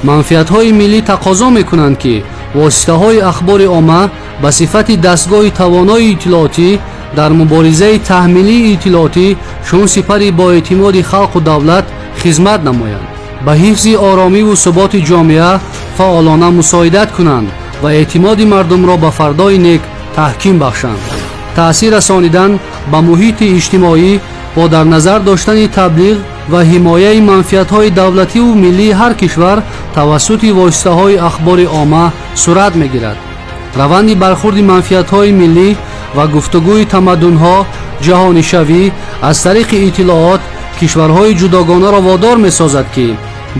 Манфиатҳои миллӣ тақозо мекунанд, ки воситаҳои ахбори омма ба сифати дастгоҳи тавонои иттилоотӣ дар муборизаи таҳмилии иттилоотӣ чун сипари боэътимоди халқу давлат хизмат намоянд, ба ҳифзи оромиву суботи ҷомеа фаъолона мусоидат кунанд ва эътимоди мардумро ба фардои нек таҳким бахшанд. Таъсир расонидан ба муҳити иҷтимоӣ бо дар назар доштани таблиғ ва ҳимояи манфиатҳои давлативу миллии ҳар кишвар тавассути воситаҳои ахбори омма сурат мегирад. Раванди бархурди манфиатҳои миллӣ ва гуфтугӯи тамаддунҳо, ҷаҳонишавӣ аз тариқи иттилоот кишварҳои ҷудогонаро водор месозад, ки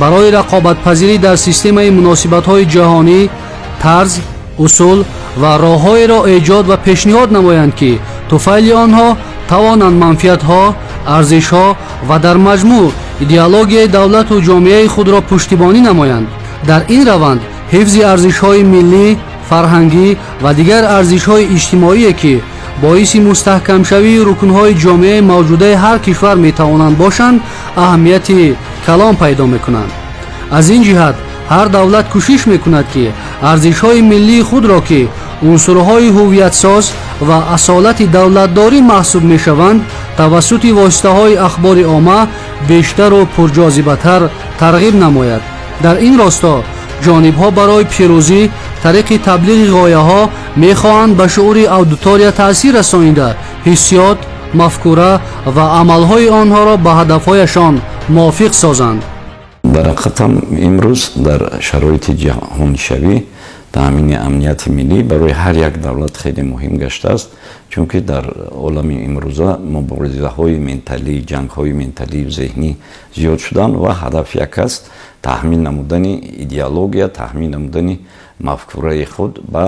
барои рақобатпазирӣ дар системаи муносибатҳои ҷаҳонӣ тарз, усул ва роҳҳоеро эҷод ва пешниҳод намоянд, ки туфайли онҳо тавонанд манфиатҳо, арзишҳо ва дар маҷмӯъ идеологияи давлату ҷомеаи худро пуштибонӣ намоянд. Дар ин раванд ҳифзи арзишҳои миллӣ, фарҳангӣ ва дигар арзишҳои иҷтимоие, ки боиси мустаҳкамшавии рукнҳои ҷомеаи мавҷудаи ҳар кишвар метавонанд бошанд, аҳамияти калон пайдо мекунанд. Аз ин ҷиҳат ҳар давлат кӯшиш мекунад, ки арзишҳои миллии худро, ки унсурҳои ҳуввиятсоз ва асолати давлатдорӣ маҳсуб мешаванд, тавассути воситаҳои ахбори омма бештару пурҷозибатар тарғиб намояд. Дар ин росто ҷонибҳо барои пирӯзӣ тариқи таблиғи ғояҳо мехоҳанд ба шуури аудитория таъсир расонида, ҳиссиёт, мафкура ва амалҳои онҳоро ба ҳадафҳояшон мувофиқ созанд. Дар ҳақиқатам, имрӯз дар шароити ҷаҳонишавӣ таъмини амнияти миллӣ барои ҳар як давлат хеле муҳим гаштааст, чунки дар олами имрӯза муборизаҳои менталӣ, ҷангҳои менталию зеҳнӣ зиёд шуданд ва ҳадаф як аст: таҳмил намудани идеология, таҳмил намудани мафкураи худ ба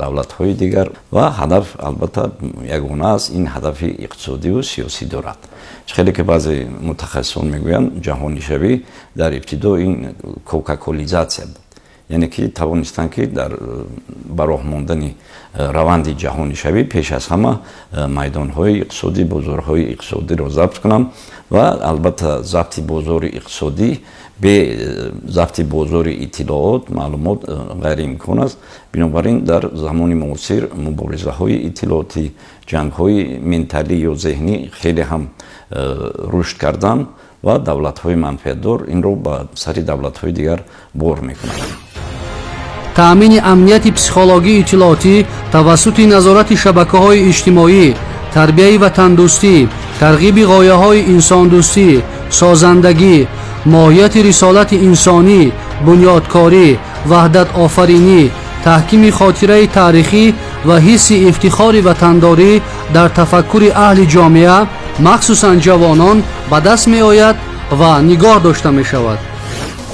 давлатҳои дигар. Ва ҳадаф, албатта, ягона аст, ин ҳадафи иқтисодиву сиёсӣ дорад. Хеле ки баъзе мутахассисон мегӯянд, ҷаҳонишавӣ дар ибтидо ин кокаколизатсия буд, яъне ки тавонистанд, ки дар ба роҳ мондани раванди ҷаҳонишавӣ пеш аз ҳама майдонҳои иқтисодӣ, бозорҳои иқтисодиро забт кунанд. Ва албатта, забти бозори иқтисодӣ бе забти бозори иттилоот, маълумот ғайриимкон аст. Бинобар ин дар замони муосир муборизаҳои иттилоотӣ, ҷангҳои менталӣ ё зеҳнӣ хеле ҳам рушд карданд ва давлатҳои манфиатдор инро ба сари давлатҳои дигар бор мекунанд. Таъмини амнияти психологии иттилоотӣ тавассути назорати шабакаҳои иҷтимоӣ, тарбияи ватандӯстӣ, тарғиби ғояҳои инсондӯстӣ, созандагӣ, моҳияти рисолати инсонӣ, бунёдкорӣ, ваҳдатофаринӣ, таҳкими хотираи таърихӣ ва ҳисси ифтихори ватандорӣ дар тафаккури аҳли ҷомеа, махсусан ҷавонон, ба даст меояд ва нигоҳ дошта мешавад.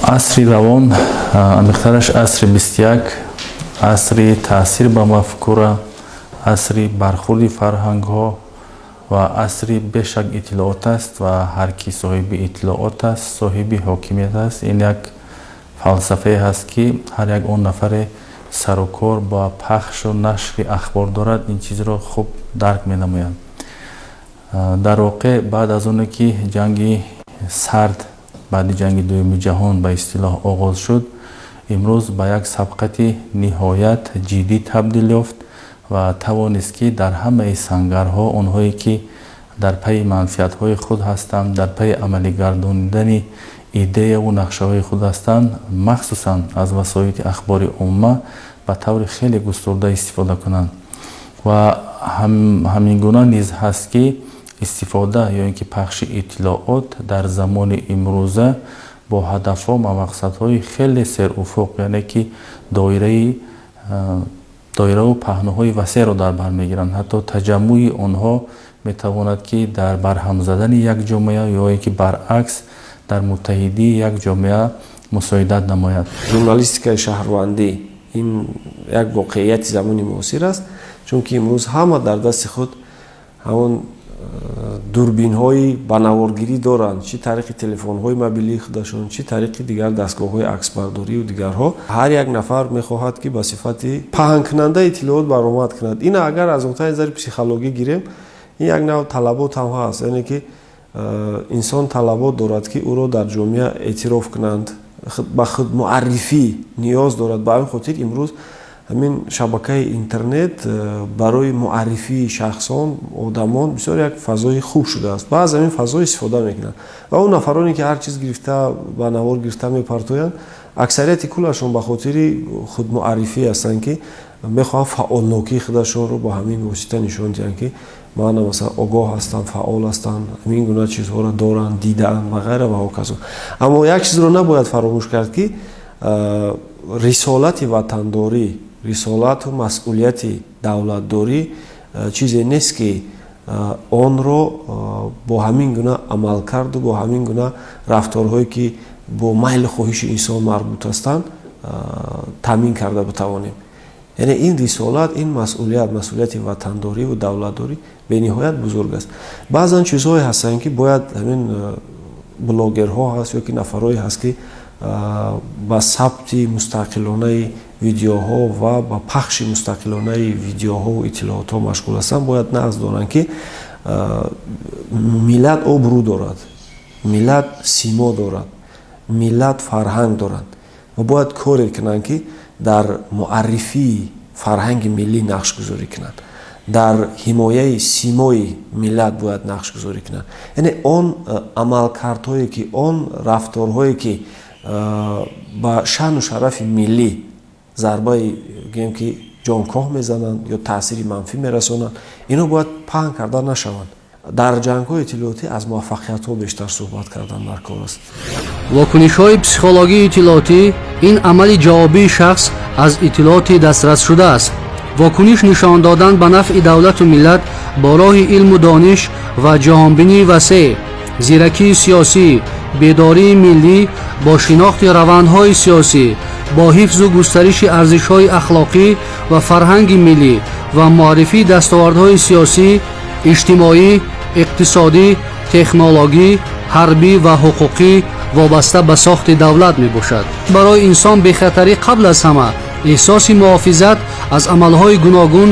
Асри равон, амиқтараш асри 21, асри таъсир ба мафкура, асри бархурди фарҳангҳо ва асри бешак иттилоот аст. Ва ҳар ки соҳиби иттилоот аст, соҳиби ҳокимият аст. Ин як фалсафае ҳаст, ки ҳар як он нафаре сарукор ба пахшу нашри ахбор дорад, ин чизро хуб дарк менамояд. Дар воқеъ, баъд аз оне ки ҷанги сард баъди ҷанги дуюми ҷаҳон ба истилоҳ оғоз шуд, имрӯз ба як сабқати ниҳоят ҷиддӣ табдил ёфт ва тавонист, ки дар ҳамаи сангарҳо онҳое ки дар пайи манфиатҳои худ ҳастанд, дар пайи амалигардонидани идеяву нақшаҳои худ ҳастанд, махсусан аз васоити ахбори омма ба таври хеле густурда истифода кунанд. Ва ҳамин гуна низ ҳаст, ки истифода ё ин ки пахши иттилоот дар замони имрӯза бо ҳадафҳо ва мақсадҳои хеле серуфуқ, яъне ки доираи доираву паҳнуҳои васеъро дар бар мегиранд. Ҳатто таҷаммӯи онҳо метавонад, ки дар барҳам задани як ҷомеа ё ин ки баръакс дар муттаҳидии як ҷомеа мусоидат намояд. Журналистикаи шаҳрвандӣ ин як воқеияти замони муосир аст, чунки имрӯз ҳама дар дасти худ ҳамон дурбинҳои банаворгирӣ доранд, чӣ тариқи телефонҳои мобилии худашон, чӣ тариқи дигар дастгоҳҳои аксбардорию дигарҳо. Ҳар як нафар мехоҳад, ки ба сифати паҳнкунандаи иттилоот баромад кунад. Ина агар аз нуқтаи назари психологӣ гирем, ин як нав талабот ҳам ҳаст, яъне ки инсон талабот дорад, ки ӯро дар ҷомеа эътироф кунанд. Ба худмуаррифӣ ниёз дорад. Ба ҳамин хотир имрӯз ҳамин шабакаи интернет барои муаррифии шахсон, одамон бисёр як фазои хуб шудааст ва аз ҳамин фазо истифода мекунанд. Ва он нафароне, ки ҳар чиз гирифта, ба навор гирифта мепартоянд, аксарияти куллашон ба хотири худмуаррифӣ ҳастанд, ки мехоҳанд фаъолнокии худашонро бо ҳамин восита нишон диҳанд, ки ман, масалан, огоҳ ҳастам, фаъол ҳастам, ҳамин гуна чизҳоро доранд, дидаанд ва ғайра ва ҳоказо. Аммо як чизро набояд фаромӯш кард, ки рисолати ватандорӣ, рисолату масъулияти давлатдорӣ чизе нест, ки онро бо ҳамин гуна амалкарду бо ҳамин гуна рафторҳое, ки бо майлу хоҳиши инсон марбут ҳастанд, таъмин карда битавонем. Яъне ин рисолат, ин масъулият, масъулияти ватандориву давлатдорӣ бениҳоят бузург аст. Баъзан чизҳое ҳастанд, ки бояд ҳамин блогерҳо ҳаст ё ки нафарҳое ҳаст, ки ба сабти мустақилонаи видеоҳо ва ба пахши мустақилонаи видеоҳову иттилоотҳо машғул ҳастанд, бояд нағз донанд, ки миллат обрӯ дорад, миллат симо дорад, миллат фарҳанг дорад ва бояд коре кунанд, ки дар муаррифии фарҳанги миллӣ нақшгузорӣ кунанд, дар ҳимояи симои миллат бояд нақшгузорӣ кунанд. Яъне он амалкардҳое ки, он рафторҳое ки ба шаъну шарафи миллӣ зарбаи, гӯем ки, ҷонкоҳ мезананд ё таъсири манфӣ мерасонанд, инҳо бояд паҳн карда нашаванд. Дар ҷангҳои иттилоотӣ аз муваффақиятҳо бештар суҳбат кардан дар кор аст. Вокунишҳои психологии иттилоотӣ ин амали ҷавобии шахс аз иттилооти дастрасшудааст. Вокуниш нишон додан ба нафъи давлату миллат бо роҳи илму дониш ва ҷаҳонбинии васеъ, зиракии сиёсӣ, бедории миллӣ, бо шинохти равандҳои сиёсӣ, бо ҳифзу густариши арзишҳои ахлоқӣ ва фарҳанги миллӣ ва муаррифии дастовардҳои сиёсӣ, иҷтимоӣ, иқтисодӣ, технологӣ, ҳарбӣ ва ҳуқуқӣ вобаста ба сохти давлат мебошад. Барои инсон бехатарӣ қабл аз ҳама эҳсоси муҳофизат аз амалҳои гуногун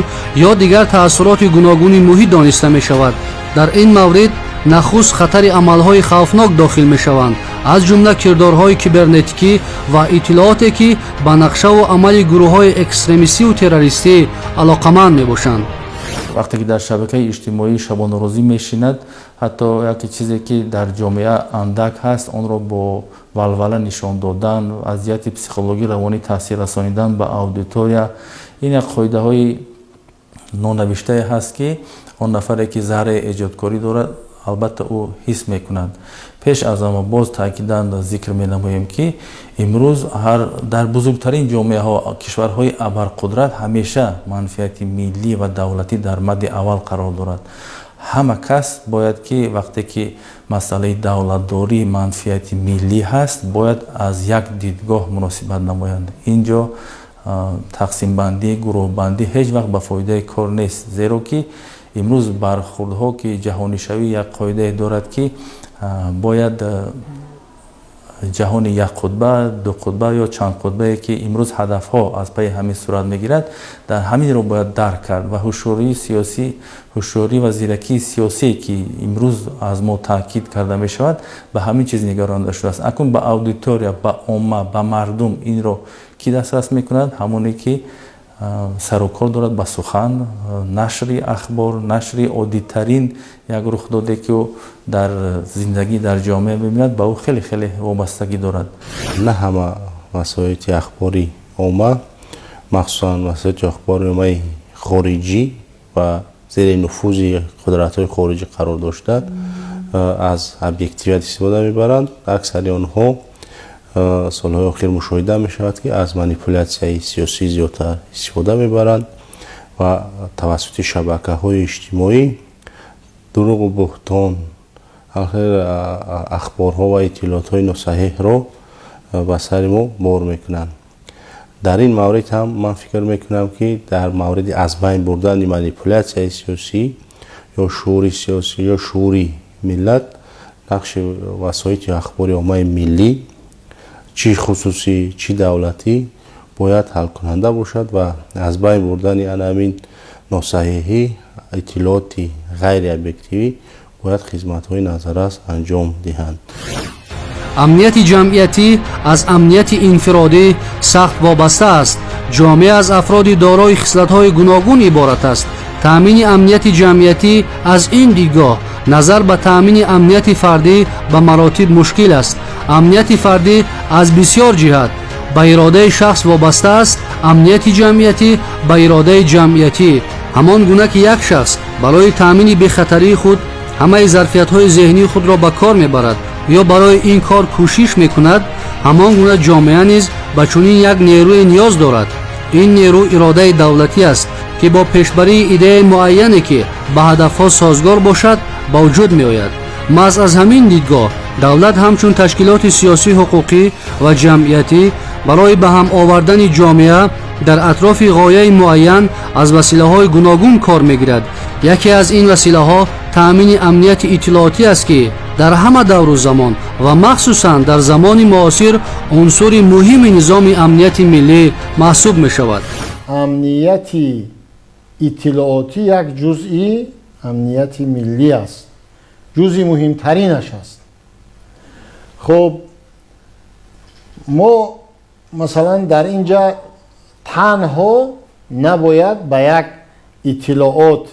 ё дигар таассуроти гуногуни муҳит дониста мешавад. Дар ин маврид нахуст хатари амалҳои хавфнок дохил мешаванд, аз ҷумла кирдорҳои кибернетикӣ ва иттилооте, ки ба нақшаву амали гурӯҳҳои экстремистиву террористӣ алоқаманд мебошанд. Вақте ки дар шабакаи иҷтимоӣ шабонарӯзӣ мешинад, ҳатто яке чизе ки дар ҷомеа андак ҳаст, онро бо валвала нишон додан, аз ҷиҳати психологӣ, равонӣ таъсир расонидан ба аудитория, ин як қоидаҳои нонавиштае ҳаст, ки он нафаре ки зарраи эҷодкорӣ дорад, албатта, ӯ ҳис мекунад. Пеш аз ҳама боз таъкидан зикр менамоем, ки имрӯз ҳар дар бузургтарин ҷомеаҳо, кишварҳои абарқудрат, ҳамеша манфиати миллӣ ва давлатӣ дар мадди аввал қарор дорад. Ҳама кас бояд ки вақте ки масъалаи давлатдорӣ, манфиати миллӣ ҳаст, бояд аз як дидгоҳ муносибат намоянд. Ин ҷо тақсимбандӣ, гурӯҳбандӣ ҳеҷ вақт ба фоидаи кор нест, зеро ки имрӯз бархурдҳо, ки ҷаҳонишавӣ як қоидае дорад, ки бояд ҷаҳони якқутба, дуқутба ё чандқутбае, ки имрӯз ҳадафҳо аз пайи ҳамин сурат мегирад, дар ҳаминро бояд дарк кард ва ҳушёрии сиёсӣ, ҳушёрӣ ва зиракии сиёсие, ки имрӯз аз мо таъкид карда мешавад, ба ҳамин чиз нигаронда шудааст. Акнун ба аудитория, ба омма, ба мардум инро кӣ дастрас мекунад? Ҳамоне ки сарукор дорад ба сухан, нашри ахбор, нашри оддитарин як рухдоде, ки ӯ дар зиндагӣ, дар ҷомеа мебинад, ба ӯ хеле хеле вобастагӣ дорад. На ҳама васоити ахбори омма, махсусан васоити ахбори оммаи хориҷӣ ва зери нуфузи қудратҳои хориҷӣ қарор дошта, аз объективият истифода мебаранд. Аксари онҳо солҳои охир мушоҳида мешавад, ки аз манипулятсияи сиёсӣ зиёдтар истифода мебаранд ва тавассути шабакаҳои иҷтимоӣ дурӯғу буҳтон, ахборҳо ва иттилоотҳои носаҳеҳро ба сари мо бор мекунанд. Дар ин маврид ҳам ман фикр мекунам, ки дар мавриди аз байн бурдани манипулятсияи сиёсӣ ё шуури сиёсӣ ё шуури миллат нақши васоити ахбори оммаи миллӣ, чӣ хусусӣ, чӣ давлатӣ, бояд ҳалкунанда бошад ва аз байн бурдани ана ҳамин носаҳеҳӣ, иттилооти ғайриобъективӣ бояд хизматҳои назаррас анҷом диҳанд. Амнияти ҷамъиятӣ аз амнияти инфиродӣ сахт вобаста аст. Ҷомеа аз афроди дорои хислатҳои гуногун иборат аст. Таъмини амнияти ҷамъиятӣ аз ин дидгоҳ назар ба таъмини амнияти фардӣ ба маротиб мушкил аст. Амнияти фардӣ аз бисёр ҷиҳат ба иродаи шахс вобаста аст, амнияти ҷамъиятӣ ба иродаи ҷамъиятӣ. Ҳамон гуна ки як шахс барои таъмини бехатарии худ ҳамаи зарфиятҳои зеҳнии худро ба кор мебарад ё барои ин кор кӯшиш мекунад, ҳамон гуна ҷомеа низ ба чунин як нерӯе ниёз дорад. Ин нерӯ иродаи давлатӣ аст, ки бо пешбарии идеяи муайяне, ки ба ҳадафҳо созгор бошад, ба вуҷуд меояд. Маҳз аз ҳамин дидгоҳ давлат ҳамчун ташкилоти сиёсӣ, ҳуқуқӣ ва ҷамъиятӣ барои ба ҳам овардани ҷомеа дар атрофи ғояи муайян аз василаҳои гуногун кор мегирад. Яке аз ин василаҳо таъмини амнияти иттилоотӣ аст, ки дар ҳама давру замон ва махсусан дар замони муосир унсури муҳими низоми амнияти миллӣ маҳсуб мешавад. Амнияти иттилоотӣ як ҷузъи амнияти миллӣ аст, ҷузъи муҳимтаринаш аст. Хуб, мо масалан дар ин ҷа танҳо набояд ба як иттилоот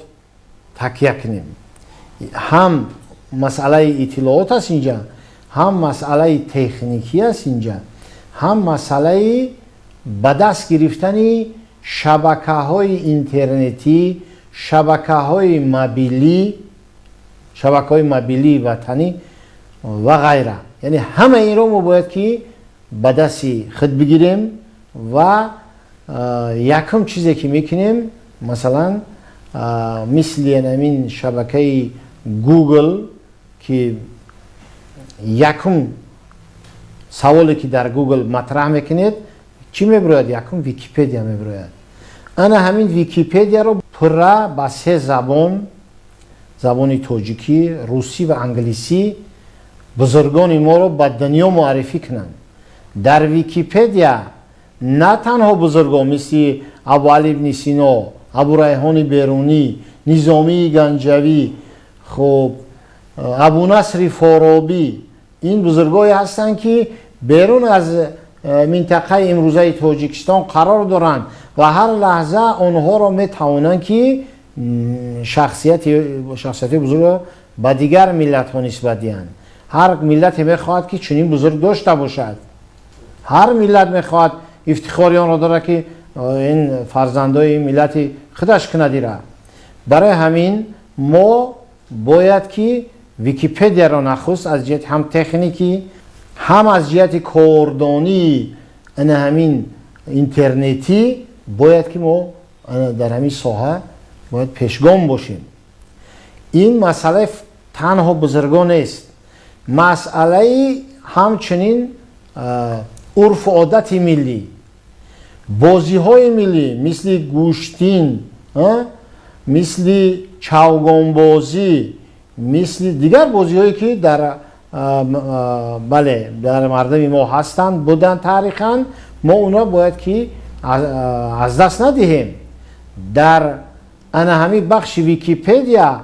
такя кунем. Ҳам масъалаи иттилоот аст инҷа, ҳам масъалаи техникӣ аст инҷа, ҳам масъалаи ба даст гирифтани шабакаҳои интернетӣ, шабакаҳои мобилӣ, шабакаҳои мобилии ватанӣ ва ғайра. Яъне ҳама инро мо бояд ки ба дасти худ бигирем ва якум чизе ки мекунем, масалан, мисли ҳамин шабакаи Google, ки якум саволе ки дар Google матраҳ мекунед, чӣ мебирояд? Якум Википедия мебирояд. Ана ҳамин Википедияро пурра ба се забон, забони тоҷикӣ, русӣ ва англисӣ, бузургони моро ба дунё муаррифӣ кунанд. Дар Википедия на танҳо бузургон мисли Абуали ибни Сино, Абурайҳони Берунӣ, Низомии Ганҷавӣ, хуб, Абунасри Форобӣ, ин бузургое ҳастанд, ки берун аз минтақаи имрӯзаи Тоҷикистон қарор доранд ва ҳар лаҳза онҳоро метавонанд, ки шахсияти бузургро ба дигар миллатҳо нисбат диҳанд. Ҳар миллате мехоҳад, ки чунин бузург дошта бошад. Ҳар миллат мехоҳад, ифтихори онро дорад, ки ин фарзандои миллати худаш кунад ира. Барои ҳамин мо бояд ки Википедияро нахуст аз ҷиҳати ҳам техникӣ, ҳам аз ҷиҳати кордонии ана ҳамин интернетӣ бояд ки мо дар ҳамин соҳа бояд пешгом бошем. Ин масъалаи танҳо бузургон нест, масъалаи ҳамчунин урфу одати миллӣ, бозиҳои миллӣ, мисли гӯштин, мисли чавгонбозӣ, мисли дигар бозиҳое, ки дар бале, дар мардуми мо ҳастанд, буданд таърихан, мо онро бояд ки аз даст надиҳем. Дар ана ҳамин бахши Википедия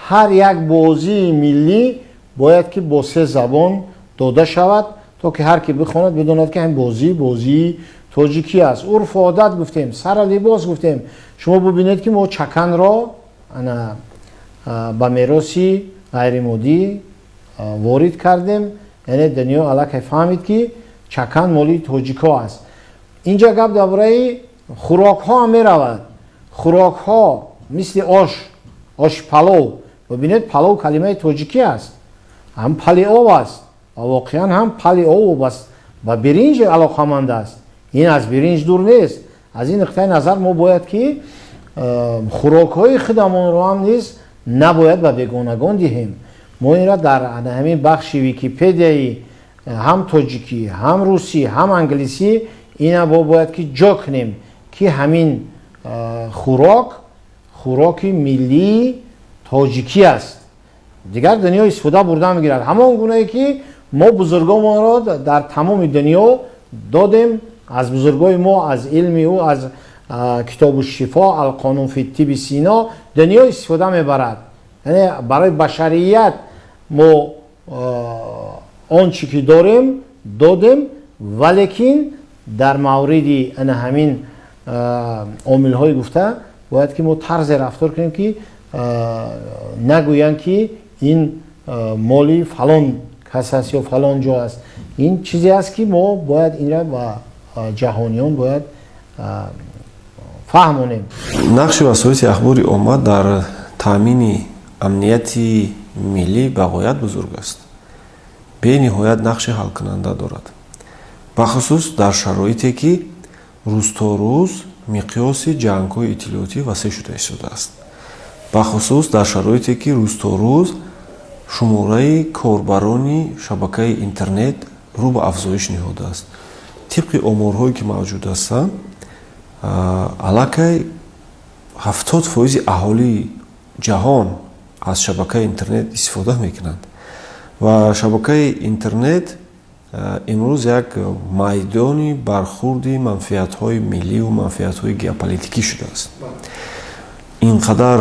ҳар як бозии миллӣ бояд ки бо се забон дода шавад, то ки ҳар ки бихонад, бидонад, ки ҳамин бозӣ бозии тоҷикӣ аст. Урфу одат гуфтем, сара либос гуфтем. Шумо бубинед, ки мо чаканро ана ба мероси ғайримоддӣ ворид кардем, яъне дунё аллакай фаҳмид, ки чакан моли тоҷикҳо аст. Инҷа гап дар бораи хӯрокҳо ҳам меравад. Хӯрокҳо мисли ош, оши палов. Бубинед, палов калимаи тоҷикӣ аст, ҳам пали об аст ва воқеан ҳам пали об аст, ба биринҷ алоқаманд аст, ин аз биринҷ дур нест. Аз ин нуқтаи назар мо бояд ки хӯрокҳои худамонро ҳам низ набояд ба бегонагон диҳем. Мо инро дар ҳамин бахши Википедияи ҳам тоҷикӣ, ҳам русӣ, ҳам англисӣ ина бояд ки ҷо кунем, ки ҳамин хӯрок хӯроки миллии тоҷикӣ аст. Дигар дунё истифода бурда мегирад, ҳамон гунае ки мо бузургонро дар тамоми дунё додем. Аз бузургои мо, аз илми ӯ, аз Китобу шифо, Алқонун фи тиби Сино дунё истифода мебарад. Яъне барои башарият мо Он чӣ ки дорем додем, валекин дар мавриди ана ҳамин омилҳои гуфта бояд ки мо тарзе рафтор кунем, ки нагӯянд, ки ин моли фалон кас аст ё фалон ҷо аст. Ин чизе аст, ки мо бояд инра ба ҷаҳониён бояд фаҳмонем. Нақши васоити ахбори омма дар таъмини амнияти миллӣ бағоят бузург аст, бениҳоят нақши ҳалкунанда дорад, бахусус дар шароите, ки рӯз то рӯз миқёси ҷангҳои иттилоотӣ васеъ шуда истодааст, бахусус дар шароите, ки рӯз то рӯз шумораи корбарони шабакаи интернет рӯ ба афзоиш ниҳодааст. Тибқи оморҳое, ки мавҷуд ҳастанд, аллакай 70% аҳолии ҷаҳон аз шабакаи интернет истифода мекунанд ва шабакаи интернет имрӯз як майдони бархурди манфиатҳои милливу манфиатҳои геополитикӣ шудааст. Ин қадар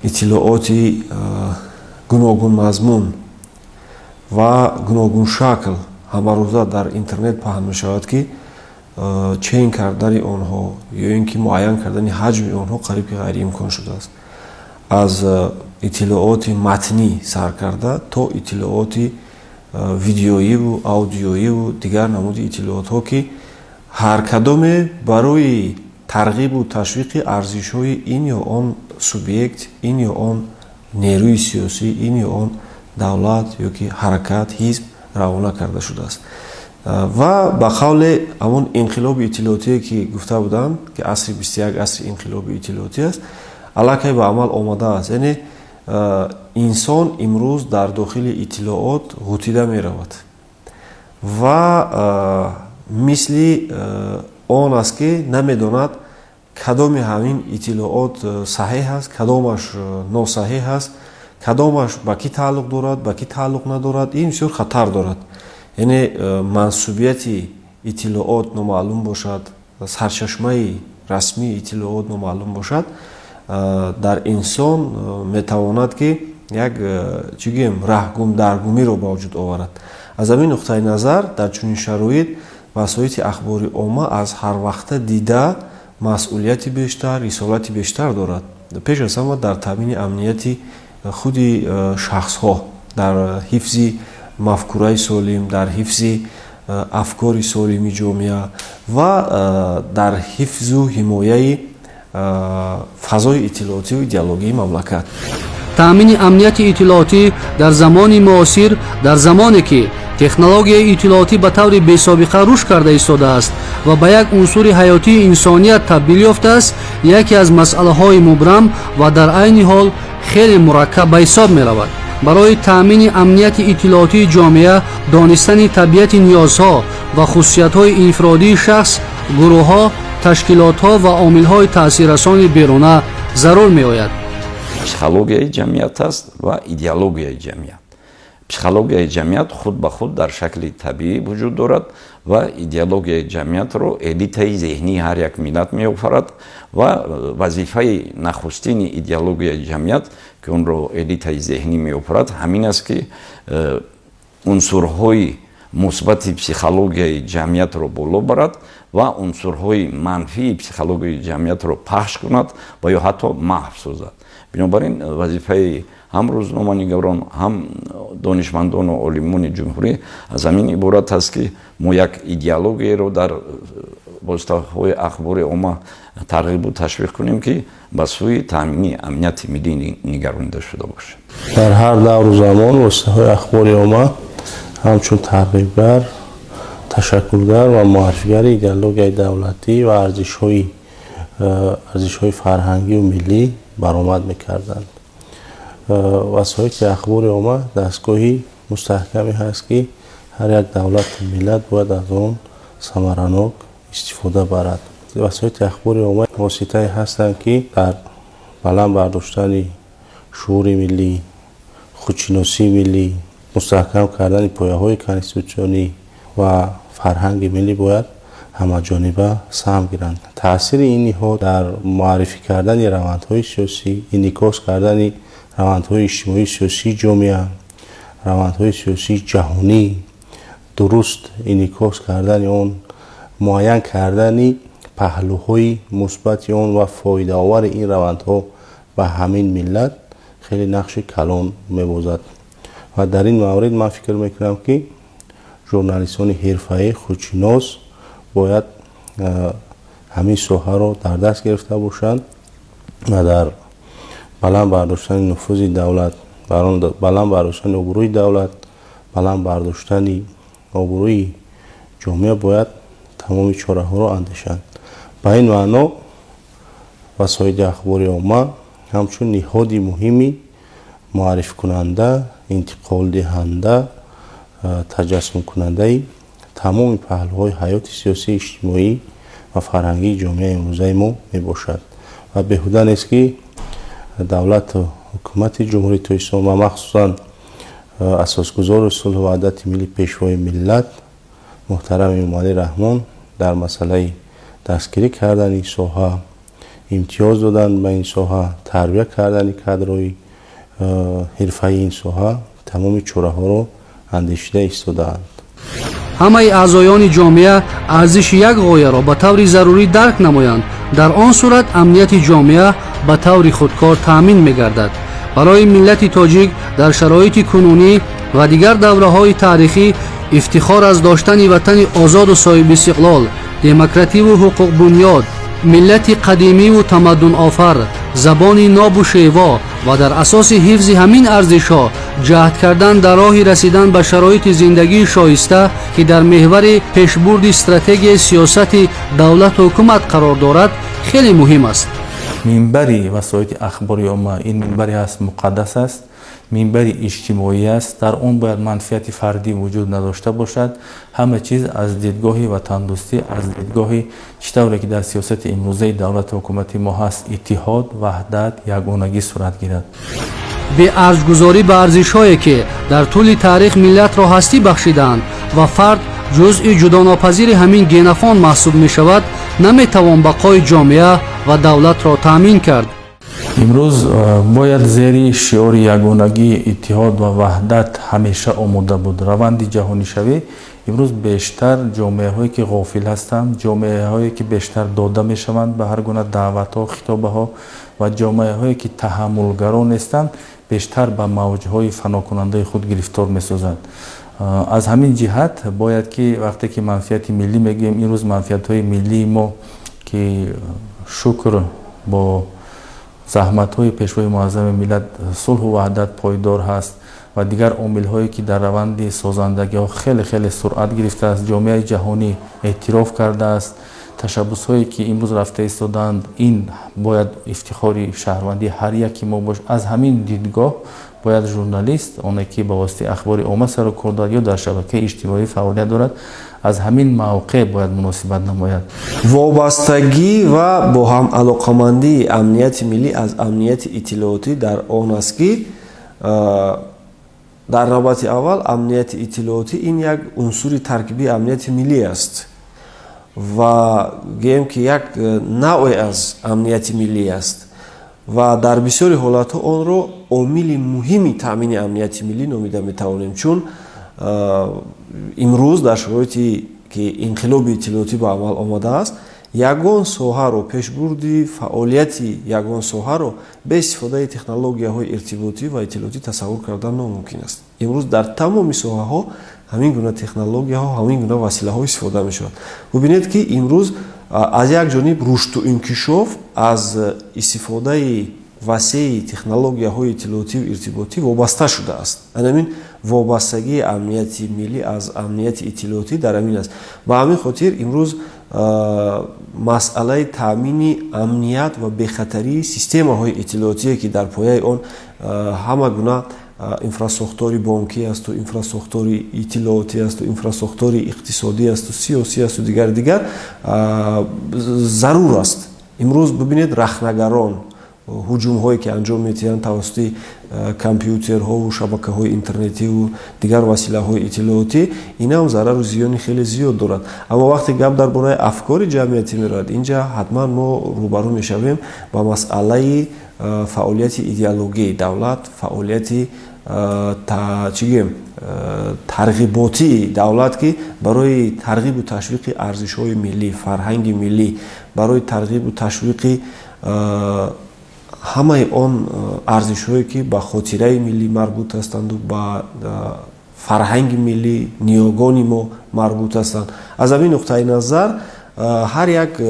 иттилооти гуногунмазмун ва гуногуншакл ҳамарӯза дар интернет паҳн мешавад, ки чен кардани онҳо ё ин ки муайян кардани ҳаҷми онҳо қариб ки ғайриимкон шудааст, аз иттилооти матнӣ сар карда то иттилооти видеоиву аудиоиву дигар намуди иттилоотҳо, ки ҳар кадоме барои тарғибу ташвиқи арзишҳои ин ё он субъект, ин ё он нерӯи сиёсӣ, ин ё он давлат ё ки ҳаракат, ҳизб равона карда шудааст. Ва ба қавле ҳамон инқилоби иттилоотие, ки гуфта буданд, ки асри 21 асри инқилоби иттилоотӣ аст, аллакай ба амал омадааст. Яъне инсон имрӯз дар дохили иттилоот ғутида меравад ва мисли он аст, ки намедонад, кадоми ҳамин иттилоот саҳеҳ аст, кадомаш носаҳеҳ аст, кадомаш ба кӣ тааллуқ дорад, ба кӣ тааллуқ надорад. Ин бисёр хатар дорад, яъне мансубияти иттилоот номаълум бошад, сарчашмаи расмии иттилоот номаълум бошад, дар инсон метавонад, ки як, чӣ гӯем, раҳгумдаргумиро ба вуҷуд оварад. Аз ҳамин нуқтаи назар, дар чунин шароит васоити ахбори омма аз ҳарвақта дида масъулияти бештар, рисолати бештар дорад, пеш аз ҳама дар таъмини амнияти худи шахсҳо, дар ҳифзи мафкураи солим, дар ҳифзи афкори солими ҷомеа ва дар ҳифзу ҳимояи фазои иттилоотию идеологии мамлакат. Таъмини амнияти иттилоотӣ дар замони муосир, дар замоне ки технологияи иттилоотӣ ба таври бесобиқа рушд карда истодааст ва ба як унсури ҳаётии инсоният табдил ёфтааст, яке аз масъалаҳои мубрам ва дар айни ҳол хеле мураккаб ба ҳисоб меравад. Барои таъмини амнияти иттилоотии ҷомеа донистани табиати ниёзҳо ва хусусиятҳои инфиродии шахс, гурӯҳҳо, ташкилотҳо ва омилҳои таъсиррасони беруна зарур меояд. Психологияи ҷамъият аст ва идеологияи ҷамъият. Психологияи ҷамъият худ ба худ дар шакли табиӣ вуҷуд дорад ва идеологияи ҷамъиятро элитаи зеҳнии ҳар як миллат меофарад ва вазифаи нахустини идеологияи ҷамъият, ки онро элитаи зеҳнӣ меофарад, ҳамин аст, ки унсурҳои мусбати психологияи ҷамъиятро боло барад ва унсурҳои манфии психологияи ҷамъиятро пахш кунад ва ё ҳатто маҳв созад. Бинобар ин вазифаи ҳам рӯзноманигарон, ҳам донишмандону олимони ҷумҳурӣ аз ҳамин иборат аст, ки мо як идеологияро дар воситаҳои ахбори омма тарғибу ташвиқ кунем, ки ба сӯи таъмини амнияти миллӣ нигаронида шуда бошад. Дар ҳар давру замон воситаҳои ахбори омма ҳамчун тарғибгар, ташаккулгар ва муаррифигари идеологияи давлатӣ ва арзишҳои фарҳангию миллӣ баромад мекарданд. Васоити ахбори омма дастгоҳи мустаҳкаме ҳаст, ки ҳар як давлату миллат бояд аз он самаранок истифода барад. Васоити ахбори омма воситае ҳастанд, ки дар баланд бардоштани шуури миллӣ, худшиносии миллӣ, мустаҳкам кардани пояҳои конститутсионӣ ва фарҳанги миллӣ бояд ҳамаҷониба саҳм гиранд. Таъсири ин ниҳод дар муаррифӣ кардани равандҳои сиёсӣ, инъикос кардани равандҳои иҷтимоию сиёсии ҷомеа, равандҳои сиёсии ҷаҳонӣ. Дуруст инъикос кардани он, муайян кардани паҳлӯҳои мусбати он ва фоидаовари ин равандҳо ба ҳамин миллат хеле нақши калон мебозад. Ва дар ин маврид ман фикр мекунам, ки журналистони ҳирфаӣ, худшинос бояд ҳамин соҳаро дар даст гирифта бошанд ва дар баланд бардоштани нуфузи давлат, баланд бардоштани обрӯи давлат, баланд бардоштани обрӯи ҷомеа бояд тамоми чораҳоро андешанд. Ба ин маъно васоити ахбори омма ҳамчун ниҳоди муҳими муаррифкунанда, интиқолдиҳанда, таҷассумкунандаи тамоми паҳлӯҳои ҳаёти сиёсӣ, иҷтимоӣ ва фарҳангии ҷомеаи имрӯзаи мо мебошад. Ва беҳуда нест, ки давлату ҳукумати Ҷумҳурии Тоҷикистон ва махсусан асосгузори сулҳу ваҳдати миллӣ, Пешвои миллат муҳтарам Эмомалӣ Раҳмон дар масъалаи дастгирӣ кардани соҳа, имтиёз додан ба ин соҳа, тарбия кардани кадрҳои ҳирфаии ин соҳа тамоми чораҳоро андешида истодаанд. Ҳамаи аъзоёни ҷомеа арзиши як ғояро ба таври зарурӣ дарк намоянд, дар он сурат амнияти ҷомеа ба таври худкор таъмин мегардад. Барои миллати тоҷик дар шароити кунунӣ ва дигар давраҳои таърихӣ ифтихор аз доштани ватани озоду соҳибистиқлол, демокративу ҳуқуқбунёд, миллати қадимиву тамаддунофар, забони нобу шево ва дар асоси ҳифзи ҳамин арзишҳо ҷаҳд кардан дар роҳи расидан ба шароити зиндагии шоиста, ки дар меҳвари пешбурди стратегияи сиёсати давлату ҳукумат қарор дорад, хеле муҳим аст. Минбари васоити ахбори омма ин минбаре аст, муқаддас аст, минбари иҷтимоӣ аст. Дар он бояд манфиати фардӣ вуҷуд надошта бошад. Ҳама чиз аз дидгоҳи ватандӯстӣ, аз дидгоҳи чӣ тавре ки дар сиёсати имрӯзаи давлату ҳукумати мо ҳаст, иттиҳод, ваҳдат, ягонагӣ сурат гирад. Беарҷгузорӣ ба арзишҳое, ки дар тӯли таърих миллатро ҳастӣ бахшидаанд ва фард ҷузъи ҷудонопазири ҳамин генофонд маҳсуб мешавад, наметавон бақои ҷомеа ва давлатро таъмин кард. Имрӯз бояд зери шиори ягонагӣ, иттиҳод ва ваҳдат ҳамеша омода буд. Раванди ҷаҳонишавӣ имрӯз бештар ҷомеаҳое, ки ғофил ҳастанд, ҷомеаҳое, ки бештар дода мешаванд ба ҳар гуна даъватҳо, хитобаҳо ва ҷомеаҳое, ки таҳаммулгаро нестанд, бештар ба мавҷҳои фанокунандаи худ гирифтор месозад. Аз ҳамин ҷиҳат бояд ки вақте ки манфиати миллӣ мегӯем, имрӯз манфиатҳои миллии мо, ки шукр, бо заҳматҳои Пешвои муаззами миллат сулҳу ваҳдат пойдор ҳаст ва дигар омилҳое, ки дар раванди созандагиҳо хеле хеле суръат гирифтааст, ҷомеаи ҷаҳонӣ эътироф кардааст, ташаббусҳое, ки имрӯз рафта истодаанд, ин бояд ифтихори шаҳрвандии ҳар яки мо бошад. Аз ҳамин дидгоҳ бояд журналист, оне ки ба воситаи ахбори омма сару кор дорад ё дар шабакаи иҷтимоӣ фаъолият дорад, аз ҳамин мавқеъ бояд муносибат намояд. Вобастагӣ ва бо ҳам алоқамандии амнияти миллӣ аз амнияти иттилоотӣ дар он аст, ки дар навбати аввал амнияти иттилоотӣ ин як унсури таркибии амнияти миллӣ аст ва гӯем, ки як навъе аз амнияти миллӣ аст ва дар бисёри ҳолатҳо онро омили муҳими таъмини амнияти миллӣ номида метавонем, чун имрӯз дар шароите ки инқилоби иттилоотӣ ба амал омадааст, ягон соҳаро, пешбурди фаъолияти ягон соҳаро бе истифодаи технологияҳои иртиботӣ ва иттилоотӣ тасаввур кардан номумкин аст. Имрӯз дар тамоми соҳаҳо ҳамин гуна технологияҳо, ҳамин гуна василаҳо истифода мешавад. Бубинед, ки имрӯз аз як ҷониб рушду инкишоф аз истифодаи васеи технологияҳои иттилоотиву иртиботӣ вобаста шудааст. Анамин вобастагии амнияти миллӣ аз амнияти иттилоотӣ дар ҳамин аст. Ба ҳамин хотир имрӯз масъалаи таъмини амният ва бехатарии системаҳои иттилоотие, ки дар пояи он ҳама гуна инфрасохтори бонкӣ асту инфрасохтори иттилоотӣ асту инфрасохтори иқтисодӣ асту сиёсӣ асту дигар дигар, зарур аст. Имрӯз бибинед, рахнагарон ҳуҷумҳое, ки анҷом медиҳанд тавассути компютерҳову шабакаҳои интернетиву дигар василаҳои иттилоотӣ, инам зарару зиёни хеле зиёд дорад. Аммо вақте гап дар бораи афкори ҷамъиятӣ меравад, инҷа ҳатман мо рӯбарӯ мешавем ба масъалаи фаъолияти идеологии давлат, фаъолияти чӣ гӯем, тарғиботии давлат, ки барои тарғибу ташвиқи арзишҳои миллӣ, фарҳанги миллӣ, барои тарғибу ташвиқи ҳамаи он арзишҳое, ки ба хотираи миллӣ марбут ҳастанду ба фарҳанги миллӣ, ниёгони мо марбут ҳастанд. Аз ҳамин нуқтаи назар ҳар як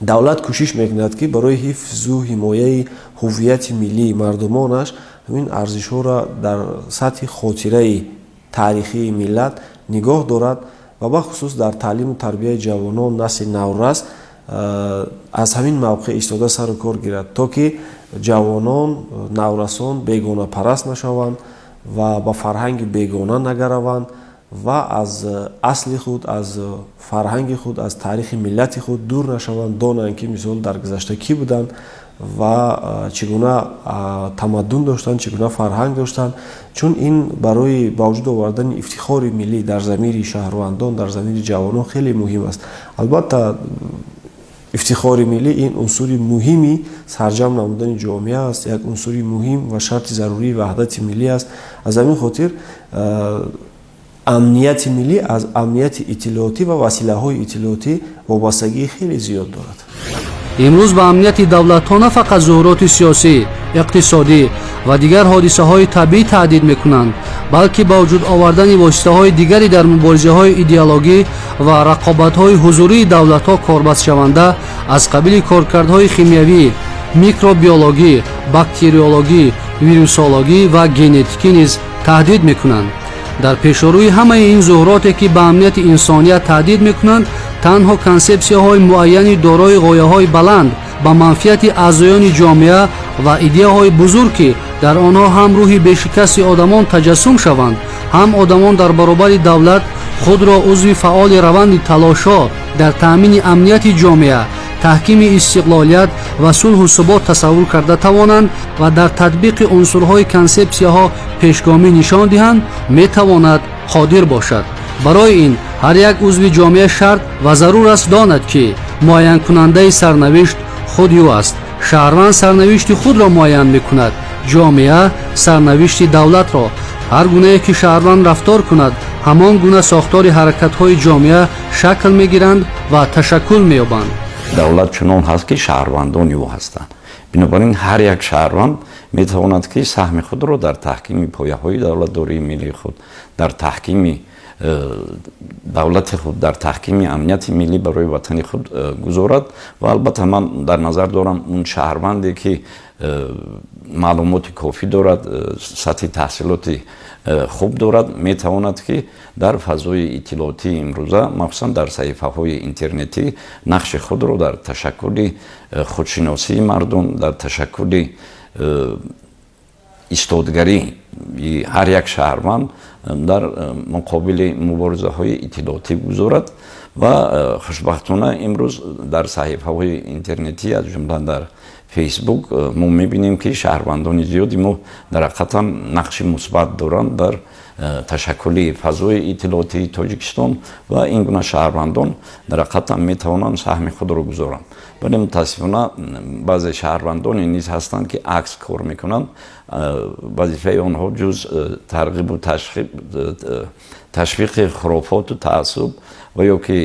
давлат кӯшиш мекунад, ки барои ҳифзу ҳимояи ҳуввияти миллии мардумонаш ҳамин арзишҳоро дар сатҳи хотираи таърихии миллат нигоҳ дорад ва бахусус дар таълиму тарбияи ҷавонон, насли наврас аз ҳамин мавқеъ истода сару кор гирад, то ки ҷавонон, наврасон бегонапараст нашаванд ва ба фарҳанги бегона нагараванд ва аз асли худ, аз фарҳанги худ, аз таърихи миллати худ дур нашаванд, донанд, ки мисол дар гузашта кӣ буданд ва чӣ гуна тамаддун доштанд, чӣ гуна фарҳанг доштанд, чун ин барои ба вуҷуд овардани ифтихори миллӣ дар замири шаҳрвандон, дар замири ҷавонон хеле муҳим аст. Албатта, ифтихори миллӣ ин унсури муҳими сарҷамъ намудани ҷомеа аст, як унсури муҳим ва шарти зарурии ваҳдати миллӣ аст. Аз ҳамин хотир амнияти миллӣ аз амнияти иттилоотӣ ва василаҳои иттилоотӣ вобастагии хеле зиёд дорад. Имрӯз ба амнияти давлатҳо на фақат зуҳуроти сиёсӣ, иқтисодӣ ва дигар ҳодисаҳои табиӣ таҳдид мекунанд, балки ба вуҷуд овардани воситаҳои дигари дар муборизаҳои идеологӣ ва рақобатҳои ҳузурии давлатҳо корбастшаванда, аз қабили коркардҳои химиявӣ, микробиологӣ, бактериологӣ, вирусологӣ ва генетикӣ низ таҳдид мекунанд. Дар пешорӯи ҳамаи ин зуҳуроте, ки ба амнияти инсоният таҳдид мекунанд, танҳо консепсияҳои муайяни дорои ғояҳои баланд ба манфиати аъзоёни ҷомеа ва идеяҳои бузург, ки дар онҳо ҳам рӯҳи бешикасти одамон таҷассум шаванд, ҳам одамон дар баробари давлат худро узви фаъоли раванди талошҳо дар таъмини амнияти ҷомеа, таҳкими истиқлолият ва сулҳу субот тасаввур карда тавонанд ва дар татбиқи унсурҳои консепсияҳо пешгомӣ нишон диҳанд, метавонад қодир бошад. Барои ин ҳар як узви ҷомеа шарт ва зарур аст донад, ки муайянкунандаи сарнавишт худи ӯ аст. Шаҳрванд сарнавишти худро муайян мекунад, ҷомеа сарнавишти давлатро. Ҳар гунае ки шаҳрванд рафтор кунад, ҳамон гуна сохтори ҳаракатҳои ҷомеа шакл мегиранд ва ташаккул меёбанд. Давлат чунон ҳаст, ки шаҳрвандони ӯ ҳастанд. Бинобар ин ҳар як шаҳрванд метавонад, ки саҳми худро дар таҳкими пояҳои давлатдории миллии худ, дар таҳкими давлати худ, дар таҳкими амнияти миллӣ барои ватани худ гузорад. Ва албатта, ман дар назар дорам он шаҳрванде, ки маълумоти кофӣ дорад, сатҳи таҳсилоти хуб дорад, метавонад, ки дар фазои иттилоотии имрӯза, махсусан дар саҳифаҳои интернетӣ, нақши худро дар ташаккули худшиносии мардум, дар ташаккули истодгарии ҳар як шаҳрванд дар муқобили муборизаҳои иттилоотӣ гузорад. Ва хушбахтона имрӯз дар саҳифаҳои интернетӣ, аз ҷумла дар Фейсбук, мо мебинем, ки шаҳрвандони зиёди мо дар ҳақиқатан нақши мусбат доранд дар ташаккули фазои иттилоотии Тоҷикистон ва ин гуна шаҳрвандон дар ҳақиқатан метавонанд саҳми худро гузоранд. Вале мутаассифона баъзе шаҳрвандоне низ ҳастанд, ки акс кор мекунанд. Вазифаи онҳо ҷуз тарғибу ташвиқи хурофоту таассуб ва ё ки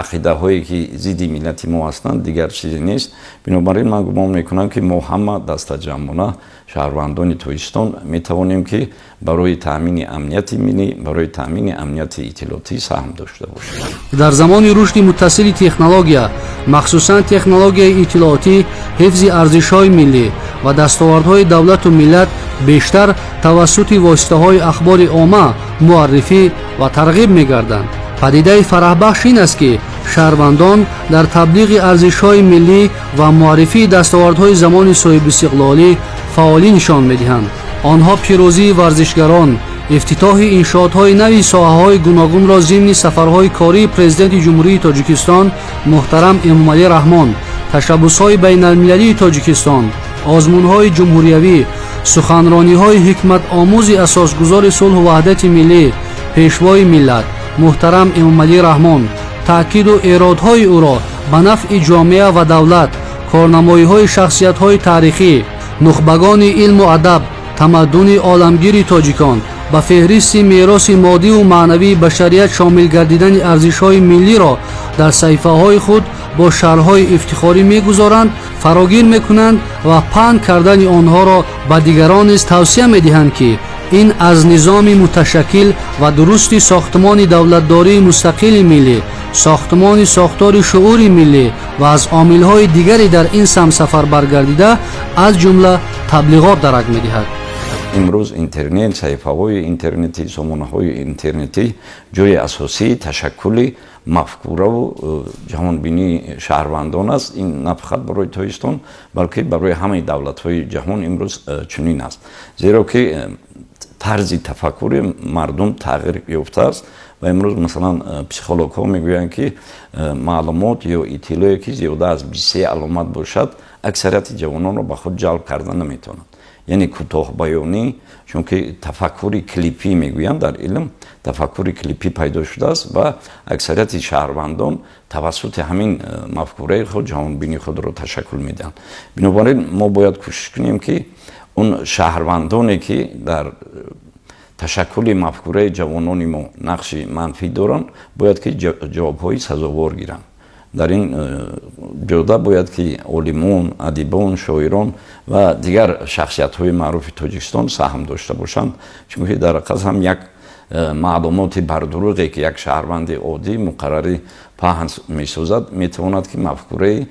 ақидаҳое, ки зидди миллати мо ҳастанд, дигар чизе нест. Бинобар ин ман гумон мекунам, ки мо ҳама дастаҷамъона шаҳрвандони Тоҷикистон метавонем, ки барои таъмини амнияти миллӣ, барои таъмини амнияти иттилоотӣ саҳм дошта бошем. Дар замони рушди муттасили технология, махсусан технологияи иттилоотӣ, ҳифзи арзишҳои миллӣ ва дастовардҳои давлату миллат бештар тавассути воситаҳои ахбори омма муаррифӣ ва тарғиб мегарданд. Падидаи фараҳбахш ин аст, ки шаҳрвандон дар таблиғи арзишҳои миллӣ ва муаррифии дастовардҳои замони соҳибистиқлолӣ фаъолӣ нишон медиҳанд. Онҳо пирӯзии варзишгарон, ифтитоҳи иншоотҳои нави соҳаҳои гуногунро зимни сафарҳои кории Президенти Ҷумҳурии Тоҷикистон муҳтарам Эмомалӣ Раҳмон, ташаббусҳои байналмилалии Тоҷикистон, озмунҳои ҷумҳуриявӣ, суханрониҳои ҳикматомӯзи асосгузори сулҳу ваҳдати миллӣ, Пешвои миллат муҳтарам Эмомалӣ Раҳмон, таъкиду эродҳои ӯро ба нафъи ҷомеа ва давлат, корнамоиҳои шахсиятҳои таърихӣ, нухбагони илму адаб. Тамаддуни оламгири тоҷикон, ба феҳристи мероси моддиву маънавии башарият шомил гардидани арзишҳои миллиро дар саҳифаҳои худ бо шарҳҳои ифтихорӣ мегузоранд, фарогир мекунанд ва паҳн кардани онҳоро ба дигарон низ тавсия медиҳанд, ки ин аз низоми муташаккил ва дурусти сохтмони давлатдории мустақили миллӣ, сохтмони сохтори шуури миллӣ ва аз омилҳои дигаре дар ин самт сафарбар гардида, аз ҷумла таблиғот дарак медиҳад. Имрӯз интернет, саҳифаҳои интернетӣ, сомонаҳои интернетӣ ҷои асосии ташаккули мафкураву ҷаҳонбинии шаҳрвандон аст. Ин на фақат барои Тоҷикистон, балки барои ҳамаи давлатҳои ҷаҳон имрӯз чунин аст, зеро ки тарзи тафаккури мардум тағйир ёфтааст. Ва имрӯз, масалан, психологҳо мегӯянд, ки маълумот ё иттилое, ки зиёда аз 23 аломат бошад, аксарияти ҷавононро ба худ ҷалб карда наметавонад, яъне кӯтоҳбаёнӣ, чунки тафаккури клипӣ мегӯянд, дар илм тафаккури клипӣ пайдо шудааст ва аксарияти шаҳрвандон тавассути ҳамин мафкураи худ ҷаҳонбинии худро ташаккул медиҳанд. Бинобар ин мо бояд кӯшиш кунем, ки он шаҳрвандоне, ки дар ташаккули мафкураи ҷавонони мо нақши манфӣ доранд, бояд ки ҷавобҳои сазовор гиранд. Дар ин ҷода бояд ки олимон, адибон, шоирон ва дигар шахсиятҳои маъруфи Тоҷикистон саҳм дошта бошанд, чунки дар ҳақиқат ҳам як маълумоти бардурӯғе, ки як шаҳрванди оддӣ муқаррарӣ паҳн месозад, метавонад, ки мафкураи